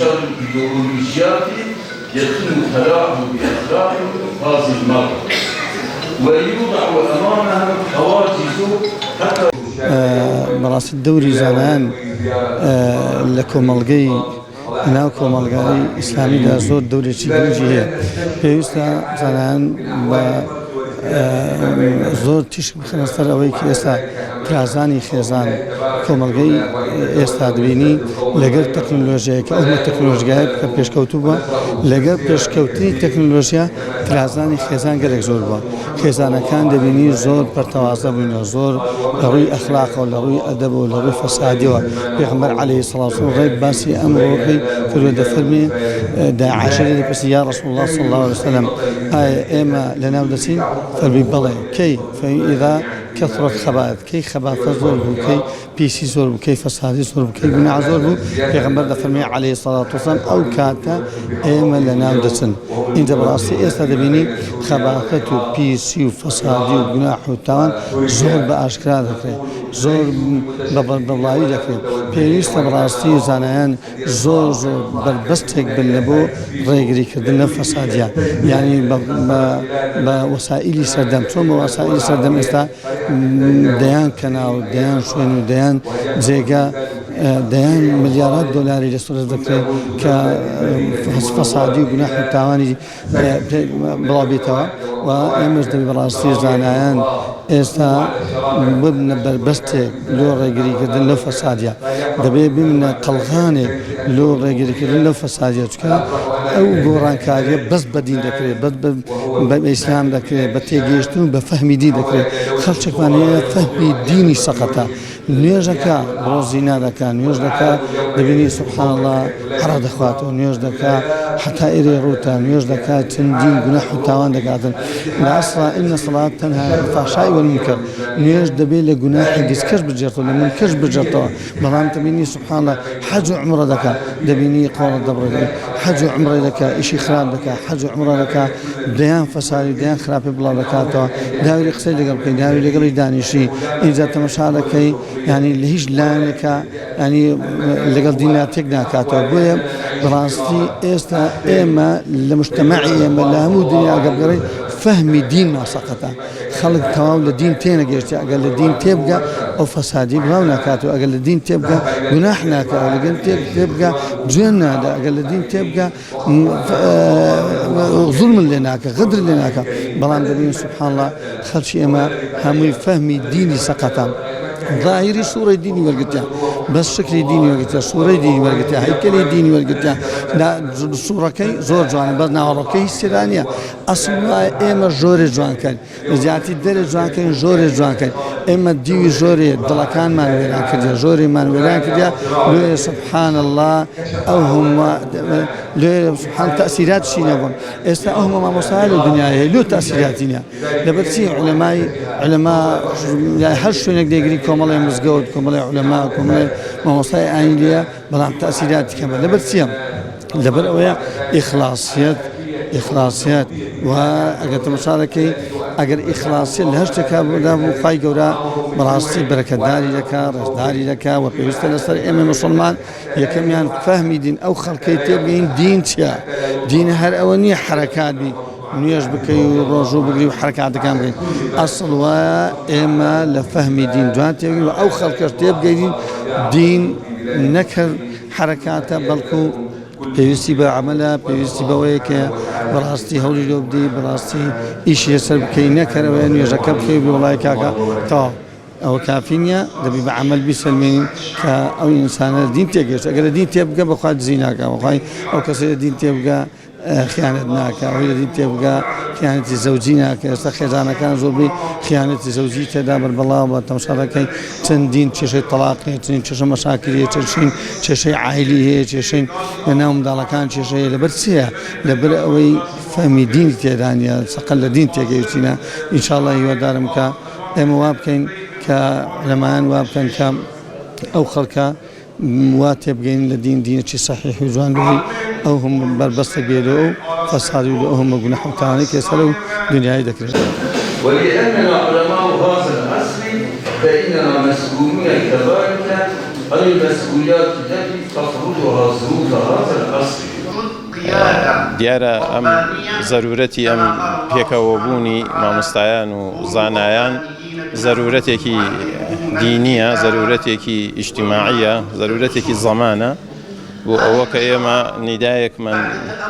شر الإيديولوجيات يتم التلاعب بأخلاقهم هذه المرة ويوضع أمامهم حواجز حتى بەڕاستی دەوری زانایان لە کۆمەڵگەی ناو کۆمەڵگای ئیسلامیدا زۆر دەورێکی گرنگی هەیە پێویستە زانایان بە زۆر تیشک بخەنە سەر ئەوەی کە ئێستا ترازانی خێزان کۆمەڵگەی ئێستا دەبینی لەگەر تەکنۆلۆژیای کە ئەو تەکنۆلۆژیای کە پێشکەوتوو بووە لەگەر پێشکەوتنی تەکنۆلۆژیا ترازانی خێزان گەلێک زۆر بووە خێزانەکان دەبینی زۆر پەرتەوازە بووینە زۆر لە ڕووی ئەخلاقەوە لە ڕووی ئەدەبەوە لە ڕووی فەسادیەوە پێغەمبەر عەلەیهی سڵاو وسلام ڕێک باسی ئەم ڕۆکەی کردووە دەفەرمێ دا عائشە لێ دەپرسی یا رسول الله صلی الله علیه وسلم ئایا ئێمە لەناو دەچین فەرمی بەڵێ کەی فەرمی اذا كثرت خبائث کەی خەباتە زۆر بوو کەی پیسی زۆر بوو کەی فەسادی زۆر بوو کەی گوناح زۆر بوو پێغەمبەر دەفەرمێ عەلەیهی سەڵات وسلام ئەو کاتە ئێمە لەناو دەچن ئینجا بەڕاستی ئێستا دەبینی خەباثەت و پیسی و فەسادی و گوناح و تاوان زۆر بە ئاشکرا دەکرێت زۆر بە بەربڵاوی دەکرێت پێویستە بەڕاستی زانایان زۆر زۆر بەربەستێک بن لە بۆ ڕێگریکردن لەم فەسادیە یعنی بە وەسائلی سەردەم چۆن بە وەسائلی سەردەم ئێستا دەیان کەناڵ دەیان شوێن و دەیان جێگا دەیان ملیارات دۆلاری لەسەر دەکرێت کە فەسادی و گوناح و تاوانی بڵاو بێتەوە و ئێمەش دەبێ بەڕاستی زانایان ئێستا ببنە بەربەستێک لۆ ڕێگریکردن لەو فەسادیە دەبێ ببنە قەڵغانێک لۆ ڕێگریکردن لەو فەسادیە چونکە ئەو گۆڕانکاریە بەس بە دین دەکرێت بەس بە ئیسلام دەکرێت بە تێگەیشتن و بە فەهمی دین دەکرێت خەڵکێکمان هەیە فەهمی دینی سەقەتە نوێژەکە بڕۆ زینا دەکا نوێژ دەکا دەبینی سبحان اللە عەرەق دەخواتەوە نوێژ دەکا حتا ئێرەی ڕووتە نوێژ دەکا چەندین گوناح و تاوان دەکاتن لە ئەسڵا إن الصلاة تنهى عن الفحشاء والمنكر نوێژ دەبێت لە گوناحی گچکەش بجێتەوە لە منکەش بجێتەوە بەڵام دەبینی سبحان اللە حەج و عومرە دەکا دەبینی قۆڵت دەبڕێت حەج و عومرە دەکا ئیشی خراپ دەکا حەج و عومرە دەکا دەیان فەسادی و دەیان خراپی بڵاو دەکاتەوە داوری قسەی لەگەڵ بکەی داوری لەگەڵی دانیشی ئینجا تەمەشا دەکەی یعنی لە هیچ لایەنێکە ینی لەگەڵ دینا تێک ناکاتەوە بۆیە بەڕاستی ئێستا ئێمە لە مجتەمەعی ئێمە لە هەموو دنیا گەبگەڕی فەهمی دین ناسەقەتە خەڵک تەواو لە دین تێنەگەشتە ئەگەر لە دین تێبگە ئەو فەسادی بڵاو ناکات و ئەگەر لە دین تێبگە گوناح ناکە لەگەن تێبگە جوێن نادا ئەگەر لە دین تێبگە زوڵمت لێ ناکە غەدرت لێ ناکە بەڵام دەبینین سبحان اللە خەڵکی ئێمە هەمووی فەهمی دینی سەقەتە ظاهری سوڕی دینی وەرگتیان بەس شکلی دینی وەرگتیا سوڕی دینی وەرگتیا هەیکەلی دینی وەرگتیا سوڕەکەی زۆر جوانە بەس ناوەڕۆکەی هیچ تێدا نییە ئەسڵ وایە ئێمە ژۆرێ جوانکەن لە جیاتی دەرێ جوانکەین ژۆرێ جوانکەین ئێمە دیوی ژۆرێ دڵەکانمان وێران کردیا ژۆریمان وێران کردیا لۆیە سبحان الله ئەو هەموو لۆیە سبحان تەئسیرات چی نەبوون ئێستا ئەو هەموو مامۆستا لە دنیای هەیە لۆ تەئسیراتی نییە لەبەر چی علەمای علەما هەر شوێنێک دەگری کۆمەڵی مزگەوت کۆمەڵی علەما کۆمەڵی مامۆستای ئایینی لێیە بەڵام تەئسیراتی کەمە لەبەر چییە؟ لەبەر ئەوەیە ئیخلاسیەت ئیخلاسیەت و ئەگەر تەمەشا دەکەی ئەگەر ئیخلاسیەت لە هەر شتێکا بوودا بوو خوای گەورە بەڕاستی بەرەکەتداری دەکا ڕێزداری دەکا و پێویستە لەسەر ئێمە مسلمان یەکەمیان فەهمی دین ئەو خەڵکەی تێبگەین دین چییە دین هەر ئەوە نییە حەرەکات بی نوێژ بکەی و ڕۆژوو بگری و حەرەکاتەکان بکەین ئەسڵ وایە ئێمە لە فەهمی دین جوان تێبگەین و ئەو خەڵکەش تێبگەین دین نەکرد حەرەکاتە بەڵکو پێویستی بە عەمەلە پێویستی بەوەیە کە بەڕاستی هەوڵی لۆ بدەی بەڕاستی ئیشی لەسەر بکەی نەکەرەوەیە نوێژەکە بکەی بێ وڵای کاکە تەواو ئەوە کافی نییە دەبی بە عەمەل بیسەلمێنین کە ئەو ئینسانە دین تێگەشت ئەگەر لە دین تێبگە بەخوا دزی ناکا بەخوای ئەو کەسەی لە دین تێبگە خیانەت ناکا ئەوەی لە دین تێبگا خیانەتی زەوجی ناکە ئێستا خێزانەکان زۆربەی خیانەتی زەوجی تێدا بەربڵاوە تەماشا دەکەین چەندین کێشەی تەڵاق هەیە چەندین کێشە مەشاکلی هەیە چەندین کێشەی عایلی هەیە کێشەی لەناو منداڵەکان کێشە هەیە لەبەر چییە لەبەر ئەوەی فەهمی دینی تێدا نییە سەقەل لە دین تێگەیشتینە ئینشاڵڵا هیوادارم کە ئێمە وا بکەین کە عولەمایان وا بکەن کە ئەو خەڵکە وا تێبگەین لە دین دینێکی سەحیح و جوان بژی ئەو هەموو بەربەستە بێ لۆ ئەو فەسادی و لۆ ئەو هەموو گوناح و تاوانەی کە ئێستا لەو دنیای دەکرێت. ولأننا علماء هذا العصر فإننا مسؤولون كذلك عن المسؤوليات التي تفرضها ظروف هذا العصر. دیارە ئەم زەرورەتی ئەم پێکەوەبوونی مامۆستایان و زانایان زەرورەتێکی دینیە، زەرورەتێکی ئیجتیماعیە، زەرورەتێکی زەمانە بۆ ئەوە کە ئێمە نیدایەکمان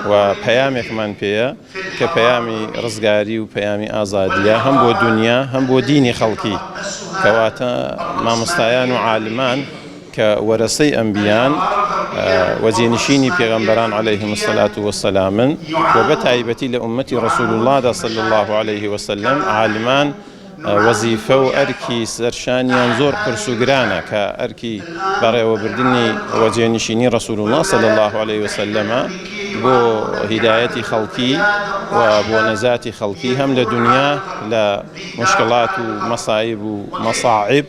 و پەیامێکمان پێیە کە پەیامی ڕزگاری و پەیامی ئازادیە هەم بۆ دونیا هەم بۆ دینی خەڵکی کەواتە مامۆستایان و عالمان کە وەرەسەی ئەنبیان و جێنشینی پێغەمبەران علیهم الصلاة والسلامن و بە تایبەتی لە ئوممەتی رسول اللەدا صلی اللە علیه وسلم عالمان وەزیفە و ئەرکی سەرشانیان زۆر قورس و گرانە کە ئەرکی بەڕێوەبردنی و جێنشینی رسول اللە صلی اللە علیه وسلمە بۆ هیدایەتی خەڵکی و بۆ نەجاتی خەڵکی هەم لە دونیا لە موشکڵات و مەسایب و مەساعب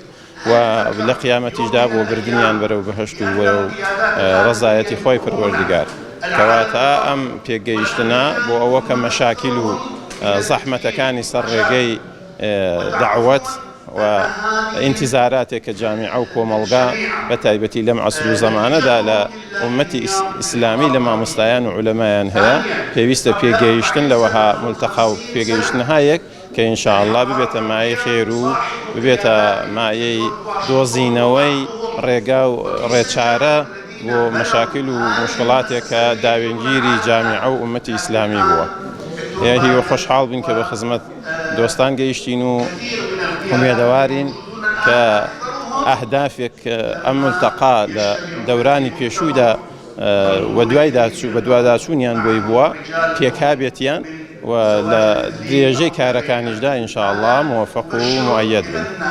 و لە قیامەتیشدا بۆ بردنیان بەرەو بەهەشت و بەرەو ڕەزایەتی خوای پەروەردگار. کەواتە ئەم پێکگەیشتنە بۆ ئەوە کە مەشاکیل و زەحمەتەکانی سەر ڕێگەی دەعوەت و ئینتیزاراتێک کە جامیعە و کۆمەڵگا بە تایبەتی لەم عەسر و زەمانەدا لە ئوممەتی ئیسلامی لە مامۆستایان و عولەمایان هەیە پێویستە پێگەیشتن لە وەها مولتەقا و پێگەیشتنهایەک کە ان شاء اللە ببێتە مایەی خێر و ببێتە مایەی دۆزینەوەی ڕێگا و ڕێچارە بۆ مەشاکل و موشکڵاتێک کە داوێنگیری جامیعە و ئوممەتی ئیسلامی بووە. هیوە خۆشحاڵ بین کە بە خزمەت دۆستان گەیشتین و ئومێدەوارین کە ئەهدافێک ئەم ملتەقا لە دەورانی پێشوویدا وەدوایداچوو بەدواداچوونیان بۆی بووە پێکابێتیان و لە درێژەی کارەکانیشدا ان شاء اللە مۆفەق و موئەیەد بن.